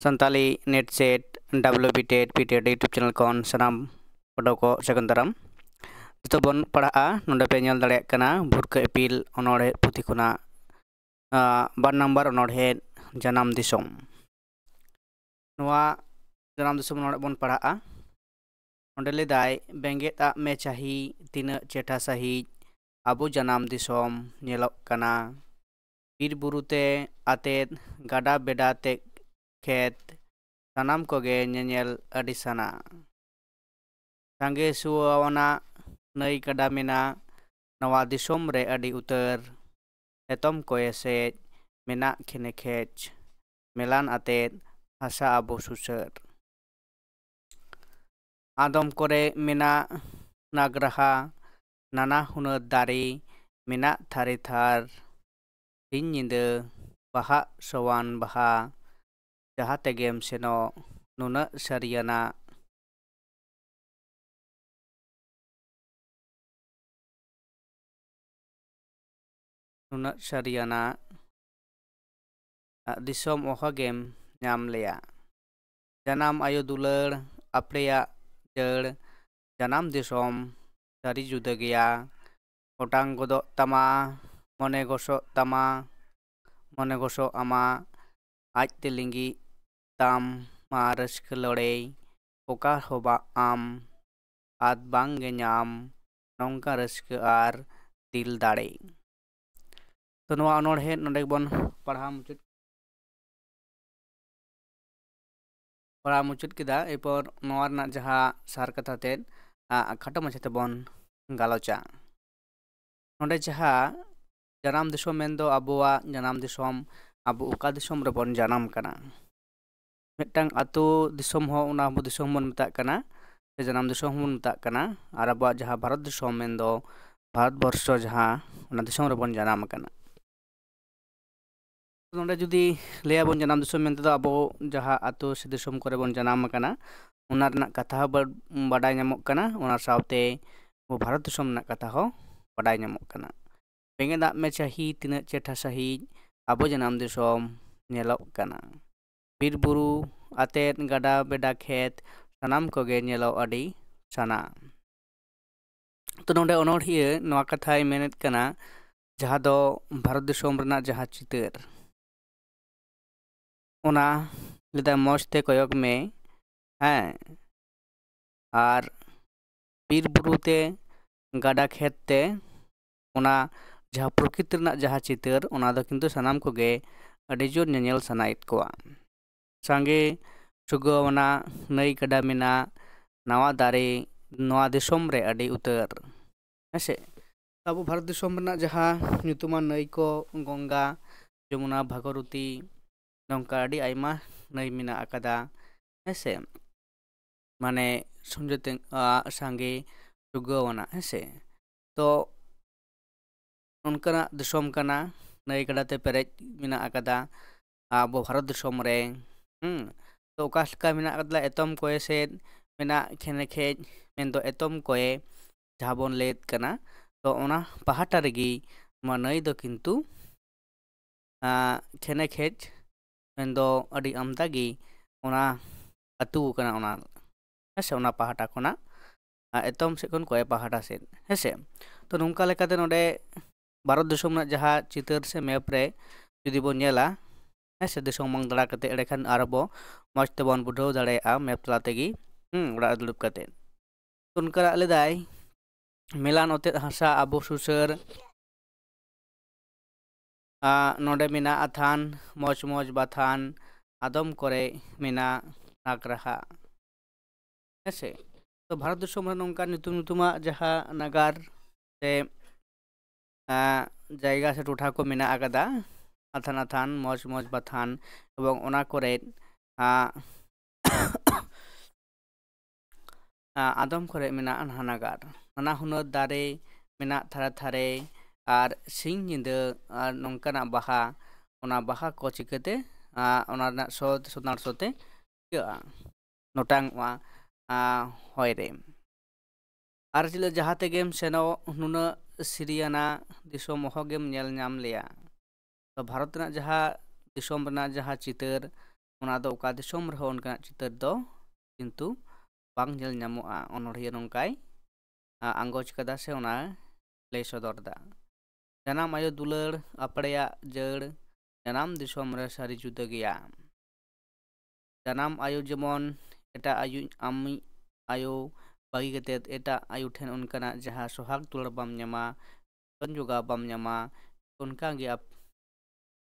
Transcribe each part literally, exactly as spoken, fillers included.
Santali NET SET, WB TET, PTET YouTube channel ᱠᱷᱚᱱ ᱥᱟᱱᱟᱢ ᱯᱟᱹᱴᱷᱩᱣᱟᱹ ᱠᱚ ᱥᱟᱹᱜᱩᱱ ᱫᱟᱨᱟᱢ᱾ ᱱᱤᱛᱚᱜ ᱵᱚᱱ ᱯᱟᱲᱦᱟᱜᱼᱟ, ᱱᱚᱰᱮ ᱯᱮ ᱧᱮᱞ ᱫᱟᱲᱮᱭᱟᱜ ᱠᱟᱱᱟ ᱵᱷᱩᱨᱠᱟᱹ ᱤᱯᱤᱞ ᱚᱱᱚᱬᱦᱮ ᱯᱩᱛᱷᱤ ᱠᱷᱚᱱᱟᱜ, ᱟᱸ, ᱵᱟᱨ ᱱᱟᱢᱵᱟᱨ ᱚᱱᱚᱬᱦᱮ, ᱡᱟᱱᱟᱢ ᱫᱤᱥᱚᱢ᱾ ᱱᱚᱣᱟ ᱡᱟᱱᱟᱢ ᱫᱤᱥᱚᱢ ᱚᱱᱚᱬᱦᱮ ᱵᱚᱱ ᱯᱟᱲᱦᱟᱜᱼᱟ᱾ ᱚᱸᱰᱮ ᱞᱟᱹᱭᱫᱟᱭ, ᱵᱮᱸᱜᱮᱫ ᱟᱜ ᱢᱮ ᱪᱟᱹᱦᱤ, ᱛᱤᱱᱟᱹᱜ ᱪᱮᱴᱷᱟ ᱥᱟᱺᱦᱤᱡ ᱟᱵᱚ ᱡᱟᱱᱟᱢ ᱫᱤᱥᱚᱢ ᱧᱮᱞᱚᱜ ᱠᱟᱱᱟ᱾ ᱵᱤᱨ ᱵᱩᱨᱩ ᱛᱮ ᱟᱛᱮᱫ, ᱜᱟᱰᱟ ᱵᱮᱰᱟ ᱛᱮ ᱠᱷᱮᱛ, ᱥᱟᱱᱟᱢ ᱠᱚᱜᱮ ᱧᱮᱧᱮᱞ ᱟᱹᱰᱤ ᱥᱟᱱᱟ᱾ ᱥᱟᱸᱜᱮ ᱥᱩᱣᱟᱣᱟᱱᱟᱜ ᱱᱟᱹᱭ ᱜᱟᱰᱟ ᱢᱮᱱᱟᱜ ᱱᱚᱣᱟ ᱫᱤᱥᱚᱢ ᱨᱮ ᱟᱹᱰᱤ ᱩᱛᱟᱹᱨ᱾ ᱮᱛᱚᱢ ᱠᱚ ᱮᱥᱮᱫ, ᱢᱮᱱᱟᱜ ᱠᱷᱮᱱᱮ ᱠᱷᱮᱪ, ᱢᱮᱞᱟᱱ ᱟᱛᱮᱫ ᱦᱟᱥᱟ ᱟᱵᱚ ᱥᱩᱥᱟᱹᱨ᱾ ᱟᱫᱚᱢ ᱠᱚᱨᱮ ᱢᱮᱱᱟᱜ ᱱᱟᱜᱽᱨᱟᱦᱟ, ᱱᱟᱱᱟ ᱦᱩᱱᱟᱹᱨ ᱫᱟᱨᱮ ᱢᱮᱱᱟᱜ ᱛᱷᱟᱨᱮ ᱛᱷᱟᱨ᱾ ᱥᱤᱧ ᱧᱤᱫᱟᱹ ᱵᱟᱦᱟᱜ ᱥᱚᱣᱟᱱ ᱵᱟᱦᱟ, ᱡᱟᱦᱟᱸ ᱛᱮᱜᱮᱢ ᱥᱮᱱᱚᱜ ᱱᱩᱱᱟᱹᱜ ᱥᱟᱹᱨᱤᱭᱟᱱᱟᱜ᱾ ᱱᱩᱱᱟᱹᱜ ᱥᱟᱹᱨᱤᱭᱟᱱᱟᱜ ᱫᱤᱥᱚᱢ ᱚᱦᱚᱜᱮᱢ ᱧᱟᱢ ᱞᱮᱭᱟ᱾ ᱡᱟᱱᱟᱢ ᱟᱭᱳ ᱫᱩᱞᱟᱹᱲ, ᱟᱯᱲᱮᱭᱟᱜ ᱡᱟᱹᱲ, ᱡᱟᱱᱟᱢ ᱫᱤᱥᱚᱢ ᱥᱟᱹᱨᱤ ᱡᱩᱫᱟᱹ ᱜᱮᱭᱟ᱾ ᱚᱴᱟᱝ ᱜᱚᱫᱚᱜ ᱛᱟᱢᱟ ᱢᱚᱱᱮ ᱜᱚᱥᱚᱜ ᱛᱟᱢᱟ, ᱢᱚᱱᱮ ᱜᱚᱥᱚᱜ ᱟᱢᱟ, ᱟᱡᱛᱮ ᱞᱤᱸᱜᱤᱜ ᱛᱟᱢᱟ ᱨᱟᱹᱥᱠᱟᱹ ᱞᱚᱲᱮᱭ, ᱚᱠᱟ ᱦᱚᱸ ᱵᱟ ᱟᱢ ᱟᱫ ᱵᱟᱝ ᱜᱮ ᱧᱟᱢ, ᱱᱚᱝᱠᱟ ᱨᱟᱹᱥᱠᱟᱹ ᱟᱨ ᱫᱤᱞ ᱫᱟᱲᱮ᱾ ᱛᱚ, ᱱᱚᱣᱟ ᱚᱱᱚᱬᱦᱮ ᱱᱚᱰᱮ ᱜᱮᱵᱚᱱ ᱯᱟᱲᱦᱟᱣ ᱢᱩᱪᱟᱹᱫ, ᱯᱟᱲᱦᱟᱣ ᱢᱩᱪᱟᱹᱫ ᱠᱮᱫᱟ᱾ ᱮᱨᱯᱚᱨ ᱱᱚᱣᱟ ᱨᱮᱱᱟᱜ ᱡᱟᱦᱟᱸ ᱥᱟᱨ ᱠᱟᱛᱷᱟ ᱛᱮᱫ, ᱟ, ᱠᱷᱟᱴᱚ ᱢᱟᱪᱷᱟ ᱛᱮᱵᱚᱱ ᱜᱟᱞᱚᱪᱟ᱾ ᱱᱚᱰᱮ ᱡᱟᱦᱟᱸ ᱡᱟᱱᱟᱢ ᱫᱤᱥᱚᱢ ᱢᱮᱱᱫᱚ ᱟᱵᱚᱣᱟᱜ ᱡᱟᱱᱟᱢ ᱫᱤᱥᱚᱢ, ᱟᱵᱚ ᱚᱠᱟ ᱫᱤᱥᱚᱢ ᱨᱮᱵᱚᱱ ᱡᱟᱱᱟᱢ ᱠᱟᱱᱟ᱾ ᱢᱤᱫᱴᱟᱝ ᱟᱹᱛᱩ ᱫᱤᱥᱚᱢ ᱦᱚᱸ ᱚᱱᱟ ᱟᱵᱚ ᱫᱤᱥᱚᱢ ᱵᱚᱱ ᱢᱮᱛᱟᱜ ᱠᱟᱱᱟ, ᱥᱮ ᱡᱟᱱᱟᱢ ᱫᱤᱥᱚᱢ ᱦᱚᱸᱵᱚᱱ ᱢᱮᱛᱟᱜ ᱠᱟᱱᱟ᱾ ᱟᱨ ᱟᱵᱚᱣᱟᱜ ᱡᱟᱦᱟᱸ ᱵᱷᱟᱨᱚᱛ ᱫᱤᱥᱚᱢ ᱢᱮᱱᱫᱚ ᱵᱷᱟᱨᱚᱛ ᱵᱚᱨᱥᱚ, ᱡᱟᱦᱟᱸ ᱚᱱᱟ ᱫᱤᱥᱚᱢ ᱨᱮᱵᱚᱱ ᱡᱟᱱᱟᱢ ᱟᱠᱟᱱᱟ᱾ ᱱᱚᱰᱮ ᱡᱩᱫᱤ ᱞᱟᱹᱭᱟᱵᱚᱱ ᱡᱟᱱᱟᱢ ᱫᱤᱥᱚᱢ ᱢᱮᱱᱛᱮ ᱫᱚ ᱟᱵᱚ ᱡᱟᱦᱟᱸ ᱟᱹᱛᱩ ᱥᱮ ᱫᱤᱥᱚᱢ ᱠᱚᱨᱮ ᱵᱚᱱ ᱡᱟᱱᱟᱢ ᱟᱠᱟᱱᱟ, ᱚᱱᱟ ᱨᱮᱱᱟᱜ ᱠᱟᱛᱷᱟ ᱦᱚᱸ ᱵᱟ-, ᱵᱟᱰᱟᱭ ᱧᱟᱢᱚᱜ ᱠᱟᱱᱟ᱾ ᱚᱱᱟ ᱥᱟᱶᱛᱮ ᱟᱵᱚ ᱵᱷᱟᱨᱚᱛ ᱫᱤᱥᱚᱢ ᱨᱮᱱᱟᱜ ᱠᱟᱛᱷᱟ ᱦᱚᱸ ᱵᱟᱰᱟᱭ ᱧᱟᱢᱚᱜ ᱠᱟᱱᱟ᱾ ᱵᱮᱸᱜᱮᱫᱟᱜ ᱢᱮ ᱪᱟᱹᱦᱤ, ᱛᱤᱱᱟᱹᱜ ᱪᱮᱴᱷᱟ ᱥᱟᱺᱦᱤᱡ ᱟᱵᱚ ᱡᱟᱱᱟᱢ ᱫᱤᱥᱚᱢ ᱧᱮᱞᱚᱜ ᱠᱟᱱᱟ᱾ ᱵᱤᱨ ᱵᱩᱨᱩ ᱟᱛᱮᱫ, ᱜᱟᱰᱟ ᱵᱮᱰᱟ ᱠᱷᱮᱛ, ᱥᱟᱱᱟᱢ ᱠᱚᱜᱮ ᱧᱮᱞᱚᱜ ᱟᱹᱰᱤ ᱥᱟᱱᱟ᱾ ᱛᱚ ᱱᱚᱰᱮ ᱚᱱᱚᱬᱦᱤᱭᱟᱹ ᱱᱚᱣᱟ ᱠᱟᱛᱷᱟᱭ ᱢᱮᱱᱮᱫ ᱠᱟᱱᱟ, ᱡᱟᱦᱟᱸ ᱫᱚ ᱵᱷᱟᱨᱚᱛ ᱫᱤᱥᱚᱢ ᱨᱮᱱᱟᱜ ᱡᱟᱦᱟᱸ ᱪᱤᱛᱟᱹᱨ, ᱚᱱᱟ ᱞᱮᱫᱟ ᱢᱚᱡᱽ ᱛᱮ ᱠᱚᱭᱚᱜ ᱢᱮ, ᱦᱮᱸ, ᱟᱨ ᱵᱤᱨ ᱵᱩᱨᱩ ᱛᱮ, ᱜᱟᱰᱟ ᱠᱷᱮᱛ ᱛᱮ, ᱚᱱᱟ ᱡᱟᱦᱟᱸ ᱯᱨᱚᱠᱨᱤᱛᱤ ᱨᱮᱱᱟᱜ ᱡᱟᱦᱟᱸ ᱪᱤᱛᱟᱹᱨ, ᱚᱱᱟ ᱫᱚ ᱠᱤᱱᱛᱩ ᱥᱟᱱᱟᱢ ᱠᱚᱜᱮ ᱟᱹᱰᱤ ᱡᱳᱨ ᱧᱮᱧᱮᱞ ᱥᱟᱱᱟᱭᱮᱫ ᱠᱚᱣᱟ᱾ ᱥᱟᱸᱜᱮ ᱪᱩᱜᱟᱹᱣ ᱟᱱᱟᱜ ᱱᱟᱹᱭ ᱜᱟᱰᱟ ᱢᱮᱱᱟᱜ ᱱᱟᱣᱟ ᱫᱟᱨᱮ ᱱᱚᱣᱟ ᱫᱤᱥᱚᱢ ᱨᱮ ᱟᱹᱰᱤ ᱩᱛᱟᱹᱨ, ᱦᱮᱸᱥᱮ? ᱟᱵᱚ ᱵᱷᱟᱨᱚᱛ ᱫᱤᱥᱚᱢ ᱨᱮᱱᱟᱜ ᱡᱟᱦᱟᱸ ᱧᱩᱛᱩᱢᱟᱱ ᱱᱟᱹᱭ ᱠᱚ, ᱜᱚᱝᱜᱟ, ᱡᱚᱢᱩᱱᱟ, ᱵᱷᱟᱜᱚᱨᱚᱛᱤ, ᱱᱚᱝᱠᱟ ᱟᱹᱰᱤ ᱟᱭᱢᱟ ᱱᱟᱹᱭ ᱢᱮᱱᱟᱜ ᱟᱠᱟᱫᱟ, ᱦᱮᱸᱥᱮ? ᱢᱟᱱᱮ ᱥᱚᱸᱡᱚᱭ ᱛᱮ-, ᱟ, ᱥᱟᱸᱜᱮ ᱪᱩᱜᱟᱹᱣ ᱟᱱᱟᱜ, ᱦᱮᱸᱥᱮ? ᱛᱚ ᱚᱱᱠᱟᱱᱟᱜ ᱫᱤᱥᱚᱢ ᱠᱟᱱᱟ, ᱱᱟᱹᱭ ᱜᱟᱰᱟ ᱛᱮ ᱯᱮᱨᱮᱡ ᱢᱮᱱᱟᱜ ᱟᱠᱟᱫᱟ ᱟᱵᱚ ᱵᱷᱟᱨᱚᱛ ᱫᱤᱥᱚᱢ ᱨᱮ᱾ ᱦᱩᱸ, ᱛᱚ ᱚᱠᱟ ᱞᱮᱠᱟ ᱢᱮᱱᱟᱜ ᱟᱠᱟᱫᱟ, ᱮᱛᱚᱢ ᱠᱚᱭᱮ ᱥᱮᱫ ᱢᱮᱱᱟᱜ ᱠᱷᱮᱱᱮᱠᱷᱮᱡ, ᱢᱮᱱᱫᱚ ᱮᱛᱚᱢ ᱠᱚᱭᱮ ᱡᱟᱦᱟᱸ ᱵᱚᱱ ᱞᱟᱹᱭᱮᱫ ᱠᱟᱱᱟ, ᱛᱚ ᱚᱱᱟ ᱯᱟᱦᱴᱟ ᱨᱮᱜᱮ ᱱᱚᱣᱟ ᱱᱟᱹᱭ ᱫᱚ ᱠᱤᱱᱛᱩ, ᱟᱸ, ᱠᱷᱮᱱᱮᱠᱷᱮᱡ, ᱢᱮᱱᱫᱚ ᱟᱹᱰᱤ ᱟᱢᱫᱟ ᱜᱮ ᱚᱱᱟ ᱟᱹᱛᱩ ᱠᱟᱱᱟ, ᱚᱱᱟ, ᱦᱮᱸᱥᱮ, ᱚᱱᱟ ᱯᱟᱦᱴᱟ ᱠᱷᱚᱱᱟᱜ, ᱟᱸ, ᱮᱛᱚᱢ ᱥᱮᱫ ᱠᱷᱚᱱ ᱠᱚᱭᱮ ᱯᱟᱦᱴᱟ ᱥᱮᱫ, ᱦᱮᱸᱥᱮ᱾ ᱛᱚ ᱱᱚᱝᱠᱟ ᱞᱮᱠᱟᱛᱮ ᱱᱚᱰᱮ ᱵᱷᱟᱨᱚᱛ ᱫᱤᱥᱚᱢ ᱨᱮᱱᱟᱜ ᱡᱟᱦᱟᱸ ᱪᱤᱛᱟᱹᱨ ᱥᱮ ᱢᱮᱯ ᱨᱮ ᱡᱩᱫᱤ ᱵᱚᱱ ᱧᱮᱞᱟ, ᱦᱮᱸ ᱥᱮ, ᱫᱤᱥᱚᱢ ᱵᱟᱝ ᱫᱟᱬᱟ ᱠᱟᱛᱮ, ᱮᱸᱰᱮᱠᱷᱟᱱ ᱟᱨᱦᱚᱸ ᱵᱚ ᱢᱚᱡᱽ ᱛᱮᱵᱚᱱ ᱵᱩᱡᱷᱟᱹᱣ ᱫᱟᱲᱮᱭᱟᱜᱼᱟ ᱢᱮᱯ ᱛᱟᱞᱟ ᱛᱮᱜᱮ, ᱦᱩᱸ, ᱚᱲᱟᱜ ᱨᱮ ᱫᱩᱲᱩᱵ ᱠᱟᱛᱮ᱾ ᱛᱚ ᱚᱱᱠᱟᱱᱟᱜ ᱞᱮᱫᱟᱭ, ᱢᱮᱞᱟᱱ ᱚᱛᱮᱫ ᱦᱟᱥᱟ ᱟᱵᱚ ᱥᱩᱥᱟᱹᱨ, ᱟᱸ, ᱱᱚᱰᱮ ᱢᱮᱱᱟᱜᱼᱟ ᱛᱷᱟᱱ, ᱢᱚᱡᱽ ᱢᱚᱡᱽ ᱵᱟᱛᱷᱟᱱ, ᱟᱫᱚᱢ ᱠᱚᱨᱮ ᱢᱮᱱᱟᱜ ᱱᱟᱜᱽᱨᱟᱦᱟ᱾ ᱦᱮᱸᱥᱮ? ᱛᱚ ᱵᱷᱟᱨᱚᱛ ᱫᱤᱥᱚᱢ ᱨᱮ ᱱᱚᱝᱠᱟ ᱧᱩᱛᱩᱢ ᱧᱩᱛᱩᱢᱟᱜ ᱡᱟᱦᱟᱸ ᱱᱟᱜᱟᱨ ᱥᱮ, ᱟᱸ, ᱡᱟᱭᱜᱟ ᱥᱮ ᱴᱚᱴᱷᱟ ᱠᱚ ᱢᱮᱱᱟᱜ ᱟᱠᱟᱫᱟ, ᱟᱛᱷᱟᱱ ᱟᱛᱷᱟᱱ, ᱢᱚᱡᱽ ᱢᱚᱡᱽ ᱵᱟᱛᱷᱟᱱ, ᱮᱵᱚᱝ ᱚᱱᱟ ᱠᱚᱨᱮ, ᱟᱸ, ᱟᱸ, ᱟᱫᱚᱢ ᱠᱚᱨᱮ ᱢᱮᱱᱟᱜᱼᱟ ᱱᱟᱱᱟᱜᱟᱨ, ᱱᱟᱱᱟ ᱦᱩᱱᱟᱹᱨ ᱫᱟᱨᱮ ᱢᱮᱱᱟᱜ ᱛᱷᱟᱨᱮ ᱛᱷᱟᱨᱮ, ᱟᱨ ᱥᱤᱧ ᱧᱤᱫᱟᱹ, ᱟᱨ ᱱᱚᱝᱠᱟᱱᱟᱜ ᱵᱟᱦᱟ, ᱚᱱᱟ ᱵᱟᱦᱟ ᱠᱚ ᱪᱤᱠᱟᱹᱛᱮ, ᱟᱸ, ᱚᱱᱟ ᱨᱮᱱᱟᱜ ᱥᱚ ᱥᱚᱸᱫᱷᱟᱲ ᱥᱚ ᱛᱮ ᱤᱭᱟᱹᱜᱼᱟ, ᱱᱚᱴᱟᱝ ᱚᱜᱼᱟ, ᱟᱸ, ᱦᱚᱭ ᱨᱮ᱾ ᱟᱨ ᱪᱮᱫ ᱡᱟᱦᱟᱸ ᱛᱮᱜᱮᱢ ᱥᱮᱱᱚᱜ, ᱱᱩᱱᱟᱹᱜ ᱥᱤᱨᱤᱭᱟᱱᱟ ᱫᱤᱥᱚᱢ ᱚᱦᱚᱜᱮᱢ ᱧᱮᱞ ᱧᱟᱢ ᱞᱮᱭᱟ᱾ ᱛᱚ ᱵᱷᱟᱨᱚᱛ ᱨᱮᱱᱟᱜ ᱡᱟᱦᱟᱸ ᱫᱤᱥᱚᱢ ᱨᱮᱱᱟᱜ ᱡᱟᱦᱟᱸ ᱪᱤᱛᱟᱹᱨ, ᱚᱱᱟ ᱫᱚ ᱚᱠᱟ ᱫᱤᱥᱚᱢ ᱨᱮᱦᱚᱸ ᱚᱱᱠᱟᱱᱟᱜ ᱪᱤᱛᱟᱹᱨ ᱫᱚ ᱠᱤᱱᱛᱩ ᱵᱟᱝ ᱧᱮᱞ ᱧᱟᱢᱚᱜᱼᱟ᱾ ᱚᱱᱚᱬᱦᱤᱭᱟᱹ ᱱᱚᱝᱠᱟᱭ ᱟ, ᱟᱸᱜᱚᱪ ᱠᱟᱫᱟ ᱥᱮ ᱚᱱᱟ ᱞᱟᱹᱭ ᱥᱚᱫᱚᱨ ᱫᱟ᱾ ᱡᱟᱱᱟᱢ ᱟᱭᱳ ᱫᱩᱞᱟᱹᱲ, ᱟᱯᱲᱮᱭᱟᱜ ᱡᱟᱹᱲ, ᱡᱟᱱᱟᱢ ᱫᱤᱥᱚᱢ ᱨᱮ ᱥᱟᱹᱨᱤ ᱡᱩᱫᱟᱹ ᱜᱮᱭᱟ᱾ ᱡᱟᱱᱟᱢ ᱟᱭᱳ ᱡᱮᱢᱚᱱ ᱮᱴᱟᱜ ᱟᱭᱳ, ᱟᱢᱤᱡ ᱟᱭᱳ ᱵᱟᱹᱜᱤ ᱠᱟᱛᱮᱫ ᱮᱴᱟᱜ ᱟᱭᱳ ᱴᱷᱮᱱ ᱚᱱᱠᱟᱱᱟᱜ ᱡᱟᱦᱟᱸ ᱥᱚᱦᱟᱜᱽ ᱫᱩᱞᱟᱹᱲ ᱵᱟᱢ ᱧᱟᱢᱟ, ᱡᱚᱛᱚᱱ ᱡᱚᱜᱟᱣ ᱵᱟᱢ ᱧᱟᱢᱟ, ᱚᱱᱠᱟᱜᱮ ᱟᱯ-,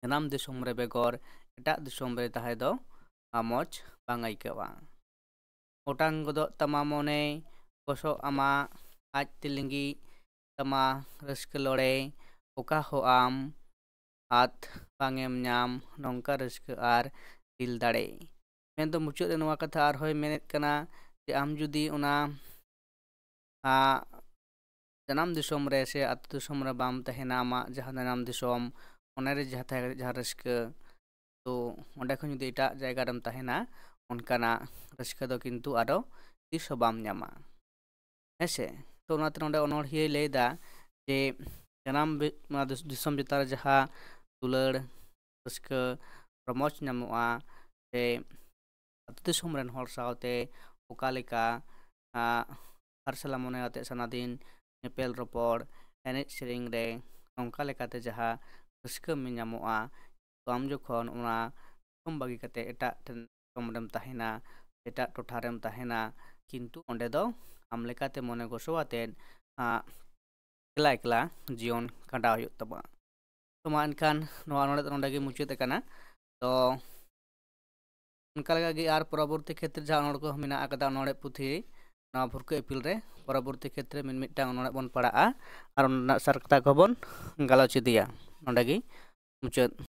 ᱡᱟᱱᱟᱢ ᱫᱤᱥᱚᱢ ᱨᱮ ᱵᱮᱜᱚᱨ ᱮᱴᱟᱜ ᱫᱤᱥᱚᱢ ᱨᱮ ᱛᱟᱦᱮᱸ ᱫᱚ ᱢᱚᱡᱽ ᱵᱟᱝ ᱟᱹᱭᱠᱟᱹᱜᱼᱟ᱾ ᱚᱴᱟᱝ ᱜᱚᱫᱚᱜ ᱛᱟᱢᱟ ᱢᱚᱱᱮ, ᱜᱚᱥᱚᱜ ᱟᱢᱟᱜ ᱟᱡ ᱛᱮ ᱞᱤᱸᱜᱤ ᱛᱟᱢᱟ ᱨᱟᱹᱥᱠᱟᱹ ᱞᱚᱲᱮ, ᱚᱠᱟ ᱦᱚᱸ ᱟᱢ ᱟᱫ ᱵᱟᱝ ᱮᱢ ᱧᱟᱢ ᱱᱚᱝᱠᱟ ᱨᱟᱹᱥᱠᱟᱹ ᱟᱨ ᱫᱤᱞ ᱫᱟᱲᱮ᱾ ᱢᱮᱱᱫᱚ ᱢᱩᱪᱟᱹᱫ ᱨᱮ ᱱᱚᱣᱟ ᱠᱟᱛᱷᱟ ᱟᱨᱦᱚᱸᱭ ᱢᱮᱱᱮᱫ ᱠᱟᱱᱟ ᱡᱮ ᱟᱢ ᱡᱩᱫᱤ ᱚᱱᱟ, ᱟ, ᱡᱟᱱᱟᱢ ᱫᱤᱥᱚᱢ ᱨᱮ ᱥᱮ ᱟᱹᱛᱩ ᱫᱤᱥᱚᱢ ᱨᱮ ᱵᱟᱢ ᱛᱟᱦᱮᱱᱟ, ᱟᱢᱟᱜ ᱡᱟᱦᱟᱸ ᱡᱟᱱᱟᱢ ᱫᱤᱥᱚᱢ, ᱢᱚᱱᱮᱨᱮ ᱡᱟᱦᱟᱸ ᱛᱟᱦᱮᱸ ᱡᱟᱦᱟᱸ ᱨᱟᱹᱥᱠᱟᱹ, ᱛᱚ ᱚᱸᱰᱮ ᱠᱷᱚᱱ ᱡᱩᱫᱤ ᱮᱴᱟᱜ ᱡᱟᱭᱜᱟ ᱨᱮᱢ ᱛᱟᱦᱮᱱᱟ, ᱚᱱᱠᱟᱱᱟᱜ ᱨᱟᱹᱥᱠᱟᱹ ᱫᱚ ᱠᱤᱱᱛᱩ ᱟᱫᱚ ᱛᱤᱥ ᱦᱚᱸ ᱵᱟᱢ ᱧᱟᱢᱟ᱾ ᱦᱮᱸ ᱥᱮ? ᱛᱚ ᱚᱱᱟᱛᱮ ᱱᱚᱰᱮ ᱚᱱᱚᱬᱦᱤᱭᱟᱹᱭ ᱞᱟᱹᱭᱫᱟ ᱡᱮ ᱡᱟᱱᱟᱢ ᱵᱤ-, ᱱᱚᱣᱟ ᱫᱤᱥ-, ᱫᱤᱥᱚᱢ ᱪᱮᱛᱟᱱ ᱨᱮ ᱡᱟᱦᱟᱸ ᱫᱩᱞᱟᱹᱲ, ᱨᱟᱹᱥᱠᱟᱹ, ᱨᱚᱢᱚᱡᱽ ᱧᱟᱢᱚᱜᱼᱟ, ᱥᱮ ᱟᱹᱛᱩ ᱫᱤᱥᱚᱢ ᱨᱮᱱ ᱦᱚᱲ ᱥᱟᱶᱛᱮ ᱚᱠᱟ ᱞᱮᱠᱟ, ᱟ, ᱦᱟᱨᱥᱟᱞᱟ ᱢᱚᱱᱮ ᱟᱛᱮ ᱥᱟᱱᱟ ᱫᱤᱱ ᱧᱮᱯᱮᱞ ᱨᱚᱯᱚᱲ, ᱮᱱᱮᱡ ᱥᱮᱨᱮᱧ ᱨᱮ ᱱᱚᱝᱠᱟ ᱞᱮᱠᱟᱛᱮ ᱡᱟᱦᱟᱸ ᱨᱟᱹᱥᱠᱟᱹ ᱧᱟᱢᱚᱜᱼᱟ, ᱛᱚ ᱟᱢ ᱡᱚᱠᱷᱚᱱ ᱚᱱᱟ ᱫᱤᱥᱚᱢ ᱵᱟᱹᱜᱤ ᱠᱟᱛᱮ ᱮᱴᱟᱜ ᱴᱷᱮᱱ ᱫᱤᱥᱚᱢ ᱨᱮᱢ ᱛᱟᱦᱮᱱᱟ, ᱮᱴᱟᱜ ᱴᱚᱴᱷᱟ ᱨᱮᱢ ᱛᱟᱦᱮᱱᱟ, ᱠᱤᱱᱛᱩ ᱚᱸᱰᱮ ᱫᱚ ᱟᱢ ᱞᱮᱠᱟᱛᱮ ᱢᱚᱱᱮ ᱜᱚᱥᱚ ᱟᱛᱮᱫ, ᱟ, ᱮᱠᱞᱟ ᱮᱠᱞᱟ ᱡᱤᱭᱚᱱ ᱠᱷᱟᱸᱰᱟᱣ ᱦᱩᱭᱩᱜ ᱛᱟᱢᱟ᱾ ᱛᱚ ᱢᱟ ᱮᱱᱠᱷᱟᱱ ᱱᱚᱣᱟ ᱚᱱᱚᱬᱦᱮ ᱫᱚ ᱱᱚᱰᱮ ᱜᱮ ᱢᱩᱪᱟᱹᱫ ᱟᱠᱟᱱᱟ᱾ ᱛᱚ ᱚᱱᱠᱟ ᱞᱮᱠᱟ ᱜᱮ ᱟᱨ ᱯᱚᱨᱚᱵᱚᱨᱛᱤ ᱠᱷᱮᱛᱨᱮ ᱡᱟᱦᱟᱸ ᱚᱱᱚᱬᱦᱮ ᱠᱚ ᱢᱮᱱᱟᱜ ᱟᱠᱟᱫᱟ, ᱚᱱᱚᱬᱦᱮ ᱯᱩᱛᱷᱤ, ᱱᱚᱣᱟ ᱵᱷᱩᱨᱠᱟᱹ ᱤᱯᱤᱞ ᱨᱮ ᱯᱚᱨᱚᱵᱚᱨᱛᱤ ᱠᱷᱮᱛᱨᱮ ᱢᱤᱫ ᱢᱤᱫᱴᱟᱝ ᱚᱱᱚᱬᱦᱮ ᱵᱚᱱ ᱯᱟᱲᱟᱜᱼᱟ ᱟᱨ ᱚᱱᱟ ᱨᱮᱱᱟᱜ ᱥᱟᱨ ᱠᱟᱛᱷᱟ ᱠᱚᱵᱚᱱ ᱜᱟᱞᱚᱪ ᱤᱫᱤᱭᱟ᱾ ᱱᱚᱰᱮ ᱜᱮ ᱢᱩᱪᱟᱹᱫ᱾